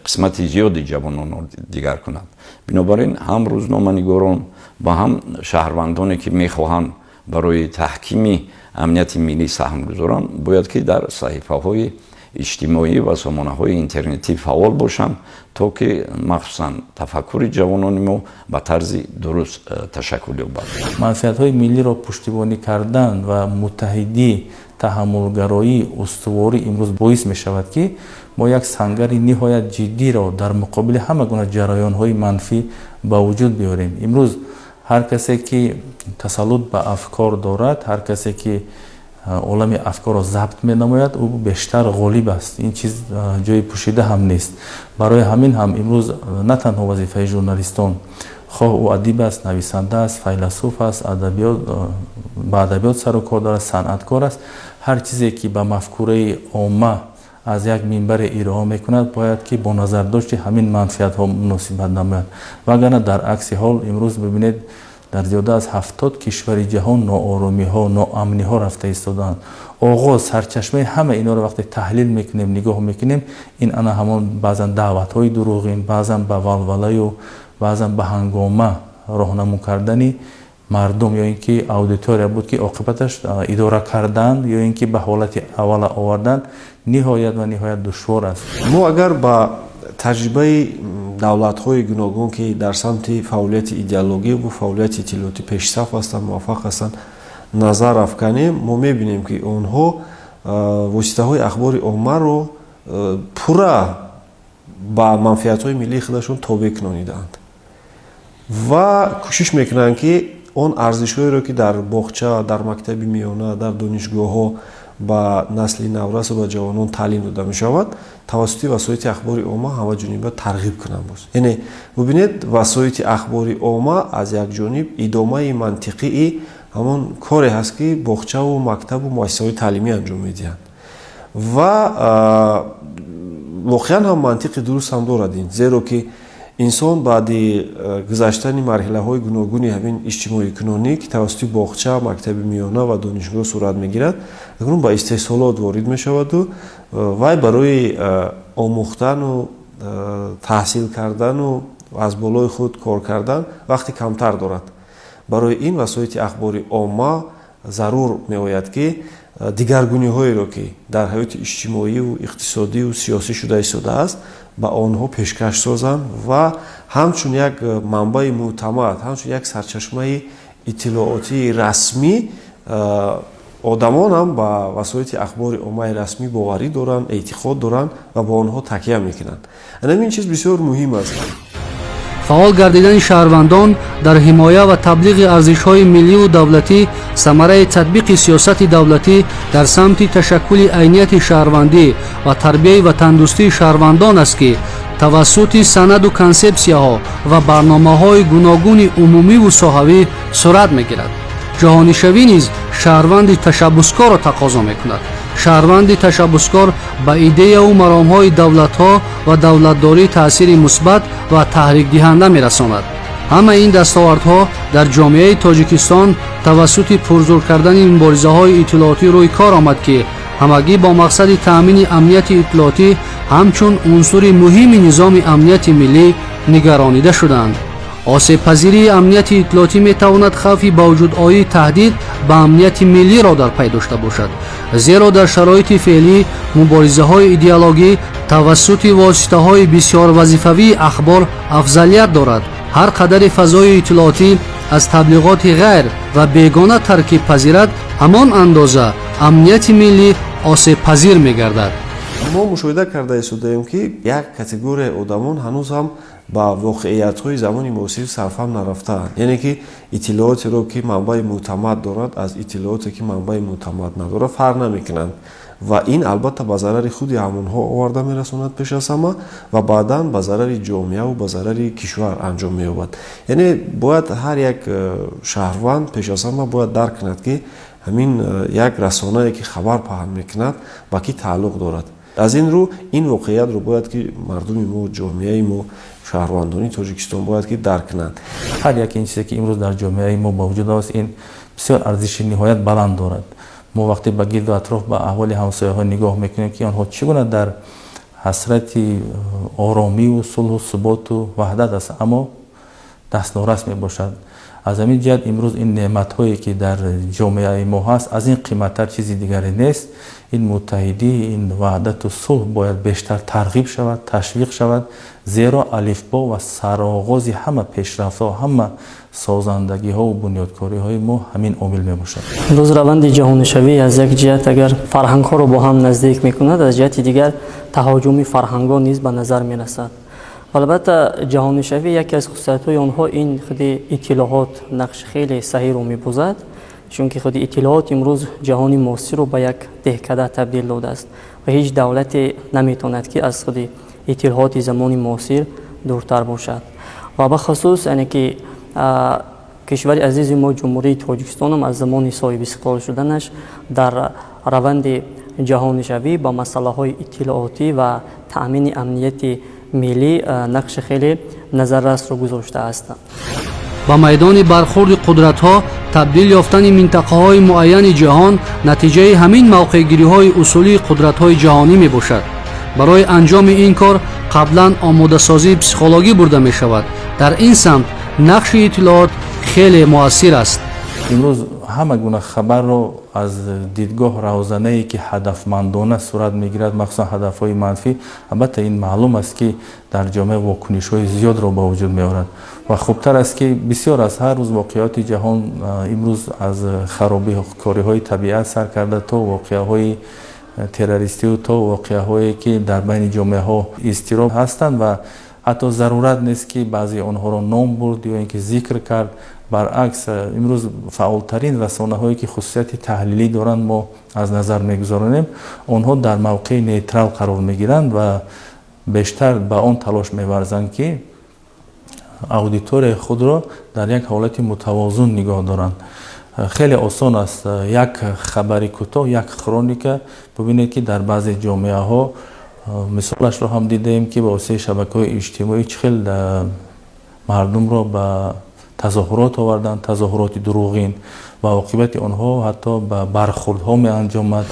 қисмати зиёди ҷавононро дигар кунад. Бинобар ин ҳам рӯзноманигорон ва ҳам шаҳрвандоне, ки мехоҳанд барои таҳкими амнияти миллӣ саҳм гузоранд, бояд ки дар саҳифаҳои иҷтимоӣ ва сомонаҳои интернетӣ фаъол бошанд, то ки махсусан тафаккури ҷавонони мо ба тарзи дуруст ташаккул ёбад. Манфиатҳои миллиро пуштибонӣ кардан ва муттаҳидӣ, таҳаммулгароӣ, устуворӣ имрӯз боис мешавад, ки мо як сангари ниҳоят ҷиддиро дар муқобили ҳама гуна ҷараёнҳои манфӣ ба вуҷуд биёрем. Имрӯз ҳар касе, ки тасаллут ба афкор дорад, ҳар касе, ки олами афкорро забт менамояд, ӯ бештар ғолиб аст. Ин чиз ҷои пӯшида ҳам нест. Барои ҳамин ҳам имрӯз на танҳо вазифаи журналистон, хоҳ ӯ адиб аст, нависанда аст, файласуф аст, ба адабиёт сару кор дорад, санъаткор аст, ҳар чизе ки ба мафкураи омма аз як минбаре ироа мекунад, бояд ки бо назардошти ҳамин манфиатҳо муносибат намояд. Вагарна дар акси ҳол имрӯз бибинед, дар зиёда аз 70 кишвари ҷаҳон нооромиҳо, ноамниҳо рафта истодаанд. Оғоз, сарчашмаи ҳама инҳоро вақте таҳлил мекунем, нигоҳ мекунем, ин ана ҳамон баъзан даъватҳои дурӯғин, баъзан ба валвалаю баъзан ба ҳангома роҳнамун кардани мардум ё ин ки аудитория буд, ки оқибаташ идора кардан ё ин ки ба ҳолати аввала овардан ниҳоят ва ниҳоят душвор аст. Мо агар ба таҷрибаи давлатҳои гуногун, ки дар самти фаъолияти идеологӣ ва фаъолияти иттилоотӣ пешсаф ҳастанд, муваффақ ҳастанд, назар афканем, мо мебинем, ки онҳо воситаҳои ахбори оммаро пурра ба манфиатҳои миллии худашон тобеъ кунонидаанд ва кӯшиш мекунанд, ки он арзишҳоеро, ки дар боғча, дар мактаби миёна, дар донишгоҳҳо ба насли наврасу ба ҷавонон таълим дода мешавад, тавассути васоити ахбори омма ҳамаҷониба тарғиб кунанд. Боз, яъне бубинед, васоити ахбори омма аз як ҷониб идомаи мантиқии ҳамон коре ҳаст, ки боғчаву мактабу муассисаҳои таълимӣ анҷом медиҳанд, ва воқеан ҳам мантиқи дуруст ҳам дорад ин, зеро ки инсон баъди гузаштани марҳилаҳои гуногуни ҳамин иҷтимоикунонӣ, ки тавассути боғча, мактаби миёна ва донишгоҳ сурат мегирад, акнун ба истеҳсолот ворид мешаваду вай барои омӯхтану таҳсил кардану аз болои худ кор кардан вақти камтар дорад. Барои ин васоити ахбори омма зарур меояд, ки дигаргуниҳоеро, ки дар ҳаёти иҷтимоию иқтисодию сиёсӣ шуда истодааст, ба онҳо пешкаш созанд ва ҳамчун як манбаи мӯътамад, ҳамчун як сарчашмаи иттилоотии расмӣ. Одамон ҳам ба васоити ахбори оммаи расмӣ боварӣ доранд, эътиқод доранд ва ба онҳо такя мекунанд. Ҳамин чиз бисёр муҳим аст. Фаъол гардидани шаҳрвандон дар ҳимоя ва таблиғи арзишҳои милливу давлатӣ самараи татбиқи сиёсати давлатӣ дар самти ташаккули айнияти шаҳрвандӣ ва тарбияи ватандӯстии шаҳрвандон аст, ки Тавассути санаду консепсияҳо ва барномаҳои гуногуни умумиву соҳавӣ сурат мегирад. Ҷаҳонишавӣ низ шаҳрванди ташаббускорро тақозо мекунад. Шаҳрванди ташаббускор ба идеяву маромҳои давлатҳо ва давлатдорӣ таъсири мусбат ва таҳрикдиҳанда мерасонад. Ҳамаи ин дастовардҳо дар ҷомеаи Тоҷикистон тавассути пурзур кардани муборизаҳои иттилоотӣ рӯй кор омад, ки ҳамагӣ бо мақсади таъмини амнияти иттилоотӣ ҳамчун унсури муҳими низоми амнияти миллӣ нигаронида шуданд. Осебпазирии амнияти иттилоотӣ метавонад хавфи ба вуҷудоии таҳдид ба амнияти миллиро дар пай дошта бошад, зеро дар шароити феълӣ муборизаҳои идеологӣ тавассути воситаҳои бисёрвазифавии ахбор афзалият дорад. Ҳар қадари фазои иттилоотӣ аз таблиғоти ғайр ва бегона таркиб пазирад, ҳамон андоза амнияти миллӣ осебпазир мегардад. Мо мушоҳида карда истодаем, ки як категорияи одамон ҳанӯз ҳам ба воқеиятҳои замони муосир сарфаҳм нарафтаанд, яъне ки иттилоотеро, ки манбаи мӯътамад дорад, аз иттилооте, ки манбаи мӯътамад надорад, фарқ намекунанд ва ин албатта ба зарари худи ҳамонҳо оварда мерасонад пеш аз ҳама ва баъдан ба зарари ҷомеаву ба зарари кишвар анҷом меёбад. Яъне бояд ҳар як шаҳрванд пеш аз ҳама бояд дарк кунад, ки ҳамин як расонае, ки хабар паҳн мекунад, ба кӣ тааллуқ дорад. Аз ин рӯ ин воқеиятро бояд ки мардуми мо, ҷомеаи мо, шаҳрвандони Тоҷикистон бояд ки дарк кунанд. Ҳар як ин чизе, ки имрӯз дар ҷомеаи мо ба вуҷуд аст, ин бисёр арзиши ниҳоят баланд дорад. Мо вақте ба гирду атроф, ба аҳволи ҳамсояҳо нигоҳ мекунем, ки онҳо чӣ гуна дар ҳасрати оромиву сулҳу суботу ваҳдат аст, аммо дастнорас мебошад. Аз ҳамин ҷиҳат имрӯз ин неъматҳое, ки дар ҷомеаи мо ҳаст, аз ин қиматтар чизи дигаре нест. Ин муттаҳидӣ, ин ваҳдату сулҳ бояд бештар тарғиб шавад, ташвиқ шавад, зеро алифбо ва сароғози ҳама пешрафтҳо, ҳама созандагиҳову бунёдкориҳои мо ҳамин омил мебошад. Имрӯз раванди ҷаҳонишавӣ аз як ҷиҳат агар фарҳангҳоро бо ҳам наздик мекунад, аз ҷиҳати дигар таҳоҷуми фарҳангҳо низ ба назар мерасад. Албатта, ҷаҳонишавӣ яке аз хусусиятҳои онҳо ин худи иттилоот нақши хеле саҳиро мебозад, чунки худи иттилоот имрӯз ҷаҳони муосирро ба як деҳкада табдил додааст ва ҳеҷ давлате наметавонад, ки аз худи иттилооти замони муосир дуртар бошад. Ва бахусус, яъне ки кишвари азизи мо, Ҷумҳурии Тоҷикистонам, аз замони соҳибистиқлол шуданаш дар раванди ҷаҳонишавӣ ба масъалаҳои иттилоотӣ ва таъмини амнияти миллӣ нақши хеле назаррасро гузоштааст. Ба майдони бархурди қудратҳо табдил ёфтани минтақаҳои муайяни ҷаҳон натиҷаи ҳамин мавқеъгириҳои усулии қудратҳои ҷаҳонӣ мебошад. Барои анҷоми ин кор қаблан омодасозии психологӣ бурда мешавад. Дар ин самт нақши иттилоот хеле муассир аст. Имрӯз ҳама гуна хабарро аз дидгоҳ равзанае, ки ҳадафмандона сурат мегирад, махсусан ҳадафҳои манфӣ, албатта ин маълум аст, ки дар ҷомеа вокунишҳои зиёдро ба вуҷуд меорад. Ва хубтар аст, ки бисёр аз ҳар рӯз воқеаоти ҷаҳон имрӯз аз харобикориҳои табиат сар карда то воқеаҳои террористию то воқеаҳое, ки дар байни ҷомеаҳо изтироб ҳастанд, ва ҳатто зарурат нест, ки баъзе онҳоро ном бурд ё ин ки зикр кард. Баръакс, имрӯз фаъолтарин расонаҳое, ки хусусияти таҳлилӣ доранд, мо аз назар мегузаронем, онҳо дар мавқеи нейтрал қарор мегиранд ва бештар ба он талош меварзанд, ки аудиторияи худро дар як ҳолати мутавозун нигоҳ доранд. Хеле осон аст як хабари кӯтоҳ, як хроника. Бубинед, ки дар баъзе ҷомеаҳо мисолашро ҳам дидаем, ки ба воситаи шабакаҳои иҷтимоӣ чӣ хел мардумро ба тазоҳурот оварданд, тазоҳуроти дурӯғин, ва оқибати онҳо ҳатто ба бархурдҳо меанҷомад.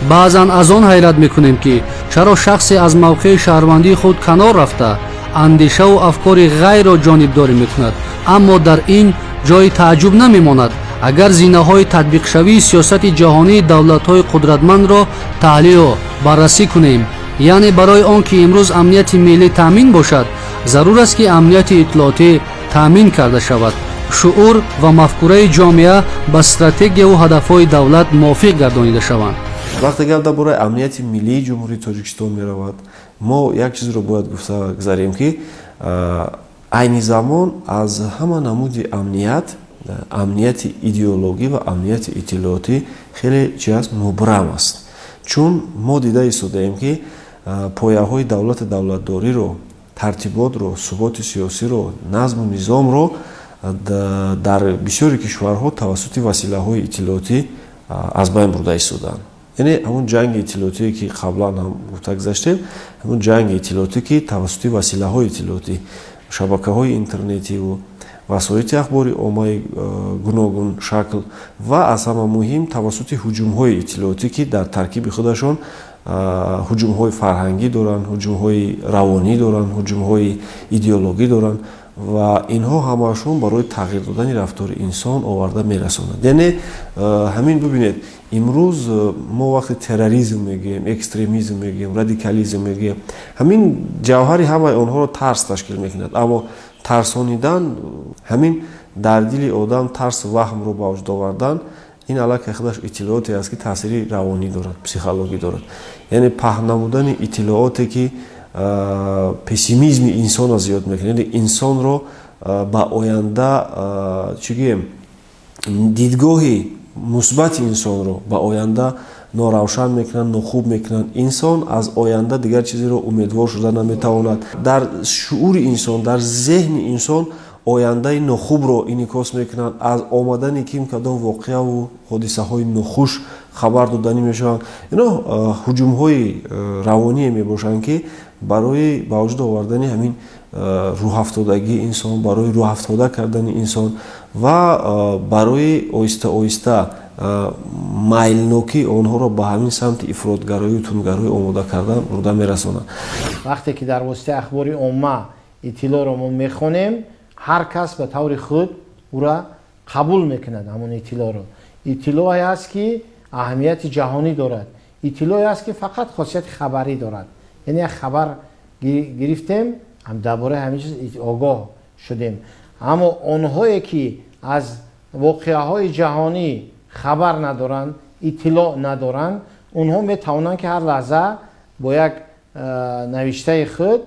Баъзан аз он ҳайрат мекунем, ки чаро шахсе аз мавқеи шаҳрвандии худ канор рафта, андешаву афкори ғайрро ҷонибдорӣ мекунад. Аммо дар ин ҷои тааҷҷуб намемонад, агар зинаҳои татбиқшавии сиёсати ҷаҳонии давлатҳои қудратмандро таҳлилу баррасӣ кунем. Яъне барои он ки имрӯз амнияти миллӣ таъмин бошад, зарур аст, ки амнияти иттилоотӣ таъмин карда шавад, шуъур ва мафкураи ҷомеа ба стратегияву ҳадафҳои давлат мувофиқ гардонида шаванд. Вақте гап дар бораи амнияти миллии Ҷумҳурии Тоҷикистон меравад, мо як чизро бояд гуфта гузарем, ки айни замон аз ҳама намуди амният амнияти идеологӣ ва амнияти иттилоотӣ хеле чи аст, мубрам аст, чун мо дида истодаем, ки пояҳои давлати давлатдориро Тартиботро, суботи сиёсиро, назму низомро дар бисёри кишварҳо тавассути василаҳои иттилоотӣ аз байн бурда истодаанд. Яъне ҳамун ҷанги иттилоотие, ки қаблан ҳам гуфта гузаштем, ҳамун ҷанги иттилоотӣ, ки тавассути василаҳои иттилоотӣ, шабакаҳои интернетиву васоити ахбори оммаи гуногун шакл ва аз ҳама муҳим тавассути ҳуҷумҳои иттилоотӣ, ки дар таркиби худашон ҳуҷумҳои фарҳангӣ доранд, ҳуҷумҳои равонӣ доранд, ҳуҷумҳои идеологӣ доранд ва инҳо ҳамаашон барои тағйир додани рафтори инсон оварда мерасонанд. Яъне ҳамин, бибинед, имрӯз мо вақте терроризм мегӯем, экстремизм мегӯем, радикализм мегӯем, ҳамин ҷавҳари ҳамаи онҳоро тарс ташкил мекунад. Аммо тарсонидан, ҳамин дар дили одам тарсу ваҳмро ба вуҷуд овардан, ин аллакай худаш иттилооте аст, ки таъсири равонӣ дорад, психологӣ дорад. Яъне паҳн намудани иттилооте, ки пессимизми инсонро зиёд мекунад, яъне инсонро ба оянда, чӣ гӯем, дидгоҳи мусбати инсонро ба оянда норавшан мекунанд, нохуб мекунанд. Инсон аз оянда дигар чизеро умедвор шуда наметавонад. Дар шуури инсон, дар зеҳни инсон ояндаи нохубро инъикос мекунанд, аз омадани ким кадом воқеаву ҳодисаҳои нохуш хабар доданӣ мешаванд. Ино ҳуҷумҳои равоние мебошанд, ки барои ба вуҷуд овардани ҳамин рӯҳафтодагии инсон, барои рӯҳафтода кардани инсон ва барои оҳиста оҳиста майлнокии онҳоро ба ҳамин самти ифротгароию тундгароӣ омода кардан бурда мерасонад. Вақте ки дар воситаи ахбори омма иттилоъро мо мехонем, ҳар кас ба таври худ ӯра қабул мекунад. Ҳамон иттилоъро, иттилоъе аст, ки аҳамияти ҷаҳонӣ дорад, иттилоъе аст, ки фақат хосияти хабарӣ дорад, яъне як хабар гирифтем, дар бораи ҳамин чиз огоҳ шудем. Аммо онҳое, ки аз воқеаҳои ҷаҳонӣ хабар надоранд, иттилоъ надоранд, онҳо метавонанд, ки ҳар лаҳза бо як навиштаи худ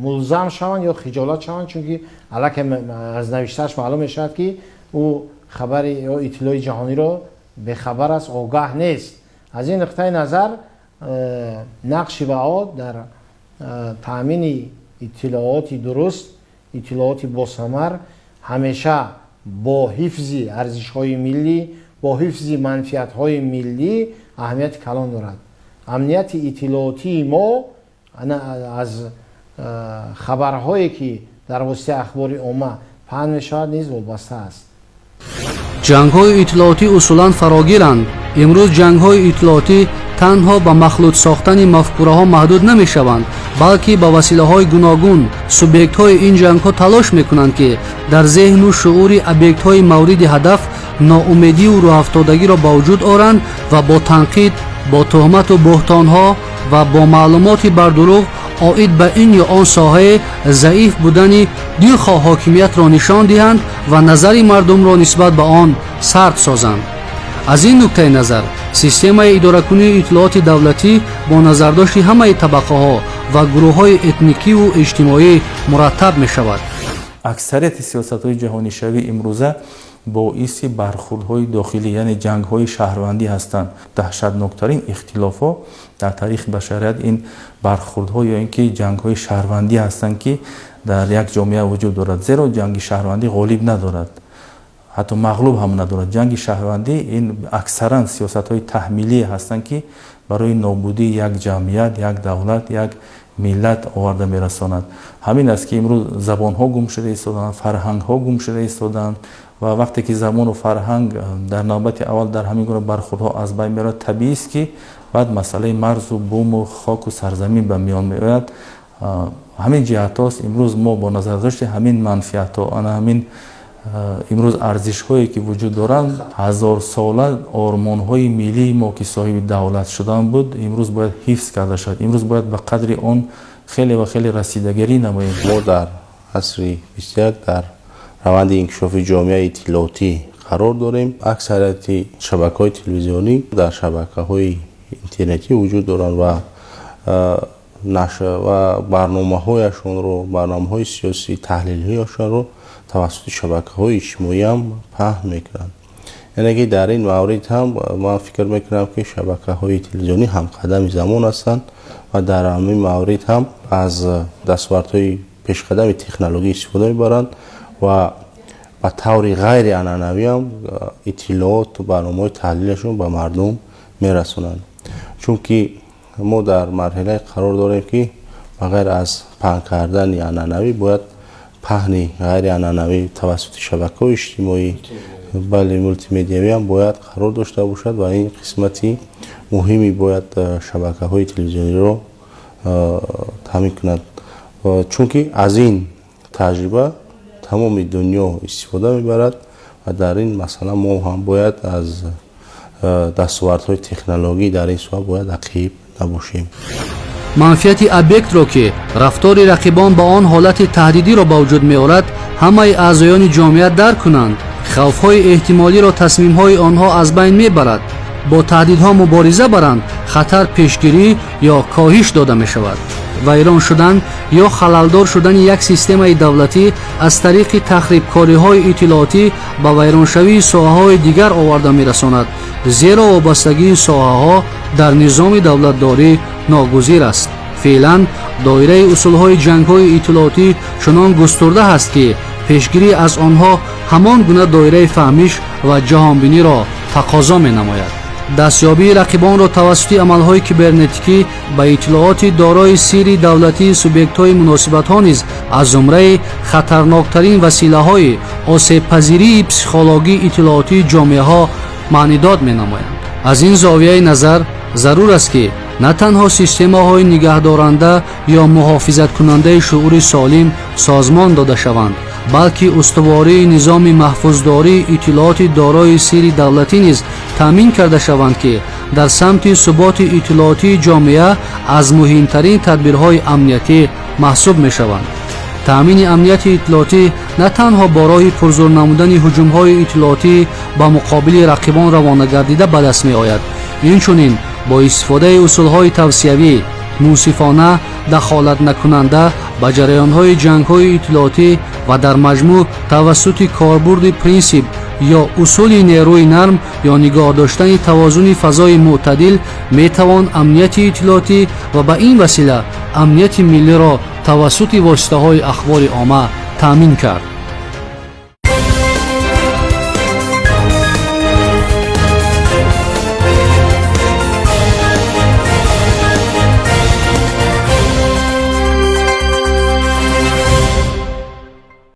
мулзам шаванд ё хиҷолат шаванд, чунки аллакай аз навиштааш маълум мешавад, ки ӯ хабари ё иттилои ҷаҳониро бехабар аст, огаҳ нест. Аз ин нуқтаи назар нақши ВАО дар таъмини иттилооти дуруст, иттилооти босамар, ҳамеша бо ҳифзи арзишҳои миллӣ, бо ҳифзи манфиатҳои миллӣ аҳамияти калон дорад. Амнияти иттилоотии мо аз хабарҳое, ки дар воситаи ахбори омма паҳн мешавад, низ вобаста аст. Ҷангҳои иттилоотӣ усулан фарогиранд. Имрӯз ҷангҳои иттилоотӣ танҳо ба махлут сохтани мафкураҳо маҳдуд намешаванд, балки ба василаҳои гуногун субъектҳои ин ҷангҳо талош мекунанд, ки дар зеҳну шуури объектҳои мавриди ҳадаф ноумедиву рӯҳафтодагиро ба вуҷуд оранд ва бо танқид, бо тӯҳмату буҳтонҳо ва бо маълумоти бардурӯғ оид ба ин ё он соҳае заиф будани дилхоҳ ҳокимиятро нишон диҳанд ва назари мардумро нисбат ба он сард созанд. Аз ин нуктаи назар системаи идоракунии иттилооти давлатӣ бо назардошти ҳамаи табақаҳо ва гурӯҳҳои этникиву иҷтимоӣ мураттаб мешавад. Аксарияти сиёсатҳои ҷаҳонишавӣ имрӯза боиси бархурдҳои дохилӣ, яъне ҷангҳои шаҳрвандӣ ҳастанд. Даҳшатноктарин ихтилофҳо дар таърихи башарият ин бархурдҳо ё ин ки ҷангҳои шаҳрвандӣ ҳастанд, ки дар як ҷомеа вуҷуд дорад, зеро ҷанги шаҳрвандӣ ғолиб надорад, ҳатто мағлуб ҳам надорад. Ҷанги шаҳрвандӣ ин аксаран сиёсатҳои таҳмилие ҳастанд, ки барои нобудии як ҷамъият, як давлат, як миллат оварда мерасонад. Ҳамин аст, ки имрӯз забонҳо гум шуда истодаанд, фарҳангҳо гум шуда истодаанд. Ва вақте ки забону фарҳанг дар навбати аввал дар ҳамин гуна бархурдҳо аз байн меравад, табиист, ки баъд масъалаи марзу буму хоку сарзамин ба миён меояд. Ҳамин ҷиҳатҳост, имрӯз мо бо назардошти ҳамин манфиатҳо, ана ҳамин имрӯз арзишҳое, ки вуҷуд доранд, ҳазорсола ормонҳои миллии мо, ки соҳиби давлат шудан буд, имрӯз бояд ҳифз карда шавад. Имрӯз бояд ба қадри он хеле ва хеле расидагирӣ намоем. Мо дар асри 21 дар раванди инкишофи ҷомеаи иттилоотӣ қарор дорем. Аксарияти шабакаҳои телевизионӣ дар шабакаҳои интернетӣ вуҷуд доранд ва барномаҳояшонро, барномаҳои сиёсӣ, таҳлилҳояшонро тавассути шабакаҳои иҷтимоӣ ҳам паҳн мекунанд. Яъне ки дар ин маврид ҳам ман фикр мекунам, ки шабакаҳои телевизионӣ ҳамқадами замон ҳастанд ва дар ҳамин маврид ҳам аз дастовардҳои пешқадами технология истифода мебаранд ва ба таври ғайрианъанавиам иттилоот, барномаҳои таҳлилашон ба мардум мерасонанд. Чунки мо дар марҳилае қарор дорем, ки ба ғайр аз паҳн кардани анъанавӣ бояд паҳни ғайрианъанавӣ тавассути шабакаҳои иҷтимоӣ, бале, мултимедиавиам бояд қарор дошта бошад ва ин қисмати муҳими бояд шабакаҳои телевизиониро таъмин кунад, чунки аз ин таҷриба тамоми дунё истифода мебарад ва дар ин масъала мо ҳам бояд аз дастовардҳои технологӣ дар ин соҳа бояд ақиб набошем. Манфиати объектро, ки рафтори рақибон ба он ҳолати таҳдидиро ба вуҷуд меорад, ҳамаи аъзоёни ҷомеа дарк кунанд, хавфҳои эҳтимолиро тасмимҳои онҳо аз байн мебарад, бо таҳдидҳо мубориза баранд, хатар пешгирӣ ё коҳиш дода мешавад. Вайрон шудан ё халалдор шудани як системаи давлатӣ аз тариқи тахрибкориҳои иттилоотӣ ба вайроншавии соҳаҳои дигар оварда мерасонад, зеро вобастагии соҳаҳо дар низоми давлатдорӣ ногузир аст. Феълан доираи усулҳои ҷангҳои иттилоотӣ чунон густурда ҳаст, ки пешгирӣ аз онҳо ҳамон гуна доираи фаҳмиш ва ҷаҳонбиниро тақозо менамояд. Дастёбии рақибонро тавассути амалҳои кибернетикӣ ба иттилооти дорои сирри давлатии субъектҳои муносибатҳо низ аз зумраи хатарноктарин василаҳои осебпазирии психологии иттилоотии ҷомеаҳо маънидод менамоянд. Аз ин зовияи назар зарур аст, ки на танҳо системаҳои нигаҳдоранда ё муҳофизаткунандаи шуъури солим созмон дода шаванд, балки устувории низоми маҳфуздории иттилооти дорои сирри давлатӣ низ таъмин карда шаванд, ки дар самти суботи иттилоотии ҷомеа аз муҳимтарин тадбирҳои амниятӣ маҳсуб мешаванд. Таъмини амнияти иттилоотӣ на танҳо бо роҳи пурзур намудани ҳуҷумҳои иттилоотӣ ба муқобили рақибон равона гардида ба даст меояд, инчунин бо истифодаи усулҳои тавсиявӣ, мунсифона, дахолатнакунанда ба ҷараёнҳои ҷангҳои иттилоотӣ ва дар маҷмӯъ тавассути корбурди принсип ё усули нерӯи нарм ё нигоҳ доштани тавозуни фазои мӯътадил метавон амнияти иттилоотӣ ва ба ин васила амнияти миллиро тавассути воситаҳои ахбори омма таъмин кард.